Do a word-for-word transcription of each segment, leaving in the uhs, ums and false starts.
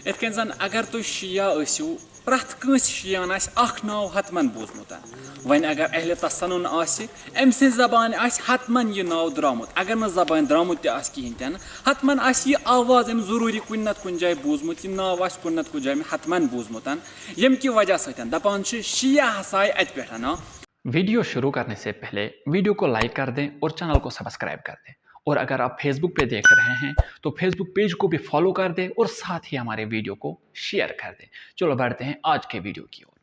یِتھ کٔنۍ زَن اگر تُہۍ شیعہ ٲسِو، پرٛٮ۪تھ کٲنٛسہِ شیعن آسہِ اکھ ناو حتمن بوٗزمُت۔ وۄنۍ اگر اہل تسنن آسہِ، أمۍ سٕنٛزِ زبانہِ آسہِ حتمن یہِ ناو درٛامُت۔ اگر نہٕ زبانہِ درٛامُت تہِ آسہِ کِہیٖنۍ تہِ نہٕ، حتمن آسہِ یہِ آواز أمۍ ضروٗری کُنہِ نتہٕ کُنہِ جایہِ بوٗزمُت، یہِ ناو آسہِ کُنہِ نتہٕ کُنہِ جایہِ أمۍ حتمن بوٗزمُت، ییٚمہِ کہِ وجہ سۭتۍ دپان چھِ شیعہ ہسا آیہِ اتہِ پٮ۪ٹھ۔ वीडियो शुरू करने से पहले वीडियो को लाइक कर दें और चैनल को सब्सक्राइब कर दें। और अगर आप फेसबुक पे देख रहे हैं तो फेसबुक पेज को भी फॉलो कर दें और साथ ही हमारे वीडियो को शेयर कर दें। चलो बढ़ते हैं आज के वीडियो की ओर।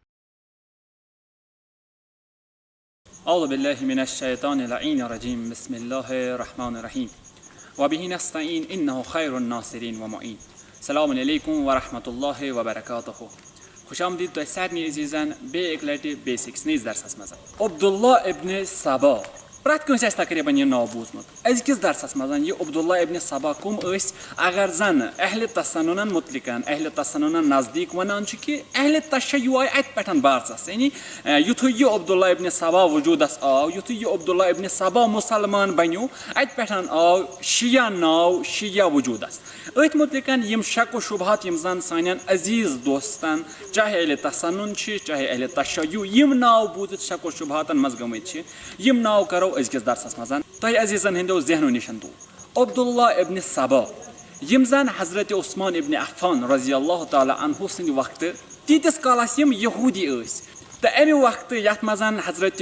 أعوذ بالله من الشيطان اللعين الرجيم. بسم الله الرحمن الرحيم. وبه نستعين إنه خير الناصرين ومعين. السلام عليكم ورحمة الله وبركاته. خوش آمدید تۄہہِ سارنٕے عزیٖزن بیٚیہِ اَکہِ لَٹہِ بیٚیِس أکِس نٔیِس درسس منٛز۔ عبداللہ ابن سبا، پرٛٮ۪تھ کٲنٛسہِ آسہِ تقریٖباً یہِ ناو بوٗزمُت۔ أزکِس درسس منٛز یہِ عبداللہ ابن سبا کُم ٲسۍ؟ اگر زن اہل تسننن متعلقن، اہل تسننن نزدیٖک ونان چھِ کہِ اہل تشیع آے اتہِ پٮ۪ٹھ بارسس، یعنی، اے، یُتھُے یہِ عبداللہ ابن سبا وجوٗدس آو، یُتھُے یہِ عبداللہ ابن سبا مسلمان بنیو، اتہِ پٮ۪ٹھ آو شیعہ ناو، شیعہ وجوٗدس۔ أتھۍ متعلقن یِم شک و شبہات یِم زن سانٮ۪ن عزیٖز دوستن، چاہے اہل تسنن چھِ، چاہے اہل تشیع، یِم ناو بوٗزِتھ شک و شبہاتن منٛز گٔمٕتۍ چھِ، یِم ناو کرو أزکِس درسس منٛز تۄہہِ عزیٖزن ہٕنٛدیو ذہنو نِش دوٗر۔ عبداللہ ابن سبا، یِم زن حضرت عثمان ابن عفان رضی اللہ تعالیٰ عنہ سٕنٛدِ وقتہٕ تیٖتِس کالس یِم یہوٗدی ٲسۍ، تہٕ امہِ وقتہٕ یتھ منٛز حضرت،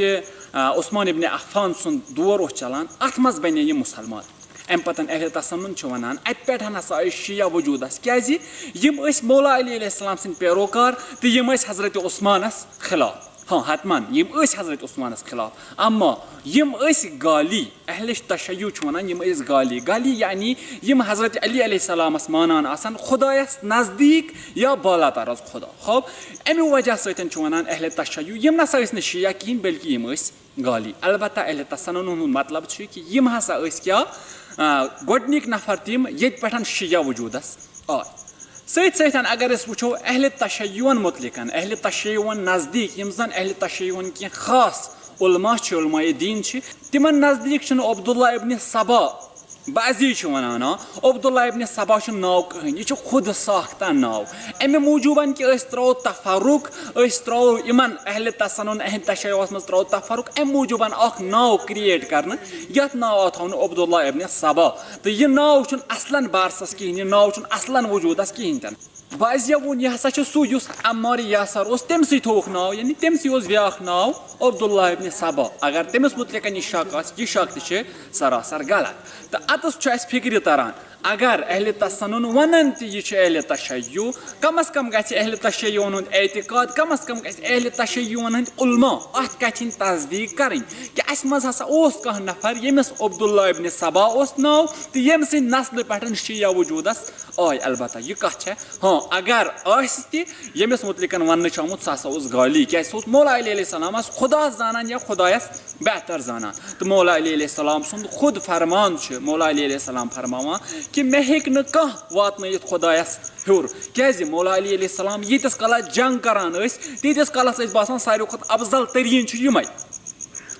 آ، عثمان ابن عفان سُنٛد دور اوس چلان، اتھ منٛز بنے یِم مسلمان۔ امہِ پتہٕ اہل تسنن چھِ ونان، اتہِ پٮ۪ٹھ ہسا آیہِ شیعہ وجوٗدس، کیازِ یِم ٲسۍ مولا علی علیہ السلام سٕنٛدۍ پیروکار تہٕ یِم ٲسۍ حضرت عثمانس خلاف۔ ہاں، حتمن یِم ٲسۍ حضرت عثمانس خلاف، اما یِم ٲسۍ غالی۔ اہل تشیع چھُ ونان، یِم ٲسۍ غالی۔ غالی یعنی یِم حضرت علی علیہ السلامس مانان آسن، خدایس نزدیٖک یا بالاتر از خدا۔ خوب، امہِ وجہ سۭتۍ چھُ ونان اہل تشیع، یِم نسا ٲسۍ نہٕ شیعہ کِہیٖنۍ، بلکہِ یِم ٲسۍ غالی۔ البتہ اہل تسنن ہُنٛد مطلب چھُ کہِ یِم ہسا ٲسۍ کیٛاہ؟ آ، گۄڈٕنِکۍ نفر تِم، ییٚتہِ پٮ۪ٹھ شیعہ وجوٗدس آے۔ سۭتۍ سۭتۍ اگر أسۍ وٕچھو اہل تشیعن متعلقن، اہل تشیعن نزدیٖک یِم زن اہل تشیعن کینٛہہ خاص علماء چھِ، علماء دین چھِ، تِمن نزدیٖک چھُنہٕ عبداللہ ابن سبا، بعضی چھِ ونان، آ، عبداللہ ابن سبا چھُنہٕ ناو کٕہٕنۍ، یہِ چھُ خود ساختہ ناو۔ امہِ موٗجوٗبن کہِ أسۍ ترٛاوو تفرق، أسۍ ترٛاوو یِمن اہل تسنن، اہل تشیعس منٛز ترٛاوو تفرق، امہِ موٗجوٗبن اکھ ناو create کرنہٕ، یتھ ناو آو تھاونہٕ عبداللہ ابن سبا۔ تہٕ یہِ ناو چھُنہٕ اصلن بارسس کِہیٖنۍ، یہِ ناو چھُنہٕ اصلن وجوٗدس کِہیٖنۍ تہِ نہٕ۔ بعضیو ووٚن، یہِ ہسا چھُ سُے یُس عمار یاسر اوس، تٔمۍ سٕے تھووُکھ ناو، یعنی تٔمۍ سٕے اوس بیٛاکھ ناو عبداللہ ابن سبا۔ اگر تٔمِس متعلقن یہِ شک آسہِ، یہِ شک تہِ چھِ سراسر غلط۔ تہٕ اتس چھُ اسہِ فکرِ تران، اگر اہل تسنن ونان تہِ یہِ چھُ اہل تشیع، کم از کم گژھِ اہل تشیعن ہُنٛد اعتقاد، کم از کم گژھِ اہل تشیعن ہٕنٛدۍ علماء اتھ کتھِ ہٕنٛدۍ تصدیق کرٕنۍ کہِ اسہِ منٛز ہسا اوس کانٛہہ نفر ییٚمِس عبداللہ ابن سبا اوس ناو تہٕ ییٚمہِ سٕنٛدِ نسلہٕ پٮ۪ٹھ شیعہ وجوٗدس آے۔ البتہ یہِ کتھ چھےٚ، ہاں، اگر آسہِ تہِ ییٚمِس متعلقن وننہٕ چھُ آمُت، سُہ ہسا اوس غالی، کیازِ سُہ اوس مولا علی علیہ السلامس خدا زانان یا خدایس بہتر زانان۔ تہٕ مولا علی علیہ السلام سُنٛد خود فرمان چھُ، مولا علی علیہ السلام فرماوان کہِ مےٚ ہیٚکہِ نہٕ کانٛہہ واتنٲیِتھ خدایس ہیوٚر، کیازِ مولا علی علیہ السلام ییٖتِس کالس جنگ کران ٲسۍ، تیٖتِس کالس ٲسۍ باسان ساروی کھۄتہٕ افضل تریٖن چھِ یِمے۔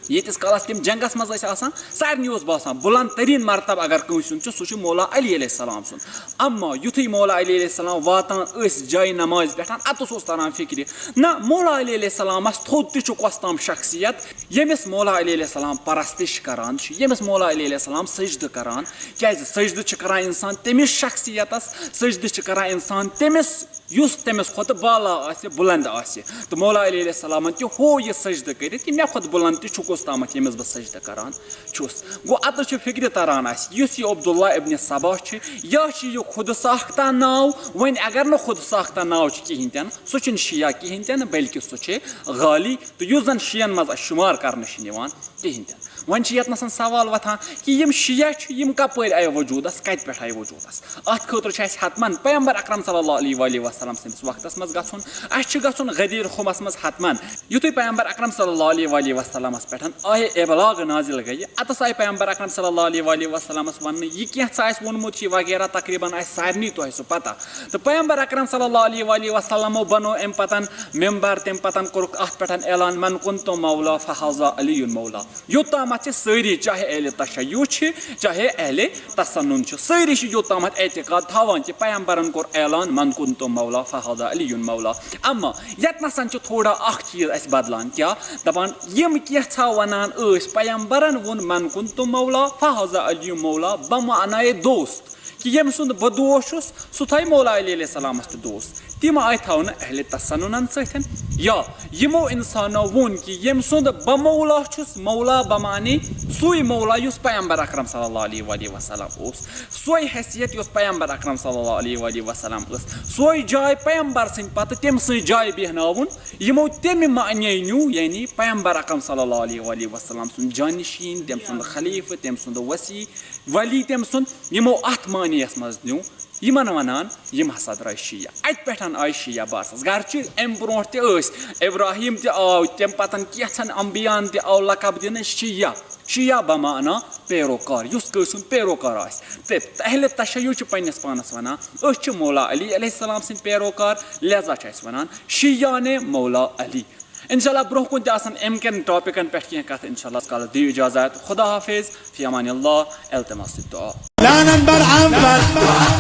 ییٖتِس کالس تِم جنگس منٛز ٲسۍ آسان، سارنٕے اوس باسان بلند تریٖن مرتبہٕ اگر کٲنٛسہِ ہُنٛد چھُ، سُہ چھُ مولا علی علیہ السلام سُنٛد۔ اما یُتھُے مولا علی علیہ السلام واتان ٲسۍ جایہِ نمازِ پٮ۪ٹھ، اتس اوس تران فکرِ، نہ، مولا علی علیہ السلامس تھوٚد تہِ چھُ کۄس تام شخصیت، ییٚمِس مولا علی علیہ السلام پرستش کران چھُ، ییٚمِس مولا علی علیہ السلام سجدٕ کران۔ کیازِ سجدٕ چھِ کران انسان تٔمِس شخصیتس، سجدٕ چھِ کران انسان تٔمِس یُس تٔمِس کھۄتہٕ بالا آسہِ، بلند آسہِ۔ تہٕ مولا علی علیہ السلامن تہِ ہوو یہِ سجدٕ کٔرِتھ کہِ مےٚ کھۄتہٕ بلند تہِ چھُ کُس تامتھ ییٚمِس بہٕ سجدٕ کران چھُس۔ گوٚو اتس چھُ فکرِ تران اسہِ، یُس یہِ عبداللہ ابن سبا چھُ، یا چھُ یہِ خود ساختہ ناو، وۄنۍ اگر نہٕ خود ساختہ ناو چھُ کِہیٖنۍ تہِ نہٕ، سُہ چھُنہٕ شیعہ کِہیٖنۍ تہِ نہٕ، بلکہِ سُہ چھُ غالی، تہٕ یُس زن شیعن منٛز اسہِ شُمار کرنہٕ چھُنہٕ یِوان کِہیٖنۍ تہِ نہٕ۔ وۄنۍ چھِ یتھ نسن سوال وۄتھان کہِ یِم شیعہ چھِ، یِم کپٲرۍ آیہِ وجوٗدس، کتہِ پٮ۪ٹھ آیہِ وجوٗدس؟ اتھ خٲطرٕ چھُ اسہِ حتمن پیغمبر اکرم صلی اللہ علیہ وآلہ وسلم سٕنٛدِس وقتس منٛز گژھُن۔ اسہِ چھُ گژھُن غدیر خُمس منٛز حتمن۔ یُتھُے پیغمبر اکرم صلی اللہ علیہ وآلہ وسلمس پٮ۪ٹھ آیہِ ابلاغ نازل گٔیہِ، اتس آیہِ پیغمبر اکرم صلی اللہ علیہ وآلہ وسلمس وننہٕ، یہِ کینٛہہ ژھا آسہِ ووٚنمُت چھُ وغیرہ، تقریباً آسہِ سارنٕے تۄہہِ سُہ پتہ۔ تہٕ پیغمبر اکرم صلی اللہ علیہ وآلہ وسلمو بنوو امہِ پتن ممبر، تمہِ پتن کوٚرُکھ اتھ پٮ۪ٹھ اعلان، من کنتم مولا فہذا علی مولا۔ یوٚتام مت چھِ سٲری، چاہے اہل تشیع چھِ، چاہے اہل تسنن چھِ، سٲری چھِ یوٚتامَتھ اعتقاد تھاوان کہِ پیغمبرن کوٚر اعلان، "من کنتم مولا فہذا علی مولا۔" اما یتنَسَن چھِ تھوڑا اکھ چیٖز اَسہِ بدلان۔ کیٛاہ؟ دپان، یِم کینٛژھا ونان ٲسۍ، پیغمبرن ووٚن، "من کنتم مولا فہذا علی مولا"، بمعنی دوست، کہِ ییٚمہِ سُنٛد بہٕ دوست چھُس، سُہ تھایہِ مولا علی علیہ السلامس تہِ دوست۔ تِم آیہِ تھاونہٕ اہل تسننن سۭتۍ۔ یا یِمو انسانو ووٚن کہِ ییٚمہِ سُنٛد بہٕ مولا چھُس، مولا بمعنی سُے مولا یُس پیغمبر اکرم صلی اللہ علیہ وآلہ وسلم اوس، سۄے حیثیت یۄس پیغمبر اکرم صلی اللہ علیہ وآلہ وسلم ٲس، سۄے جاے پیغمبر سٕنٛدِ پتہٕ تٔمۍ سٕنٛز جاے بیہناوُن۔ یِمو تَمہِ معنی نیوٗ، یعنی پیغمبر اکرم صلی اللہ علیہ وآلہ وسلم سُنٛد جانشین، تٔمۍ سُنٛد خلیفہٕ، تٔمۍ سُنٛد وصی، ولی، تٔمۍ سُنٛد، یِمو اتھ معنیَس منٛز نیوٗ۔ یِمن ونان، یِم ہسا درٛاے شیعہ۔ اتہِ پٮ۪ٹھ آیہِ شیعہ باسس۔ گرچہِ امہِ برونٛٹھ تہِ ٲسۍ، ابراہیم تہِ آو، تمہِ پتن کینٛژھن انبیاہن تہِ آو لقب دِنہٕ شیعہ۔ شیعہ بمعنی پیروکار، یُس کٲنٛسہِ ہُنٛد پیروکار آسہِ۔ تہٕ اہل تشیع چھِ پننِس پانس ونان، أسۍ چھِ مولا علی علیہ السلام سٕنٛدۍ پیروکار، لہذا چھِ أسۍ ونان شیعان مولا علی۔ انشاءاللہ برونٛہہ کُن تہِ آسن امہِ کٮ۪ن ٹاپکن پٮ۪ٹھ کینٛہہ کتھٕ۔ انشاءاللہ کالس دِیِو اجازت۔ خدا حافظ، فی امان اللہ، التماس الدعا۔ لعنت بر اول،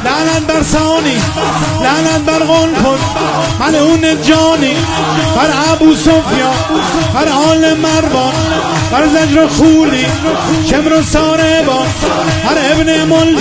لعنت بر ثانی، لعنت بر قنفذ، ملعون جانی، بر ابو سفیان، بر آل مروان، بر زجر و خولی، شمر و ساربان، بر ابن ملجم۔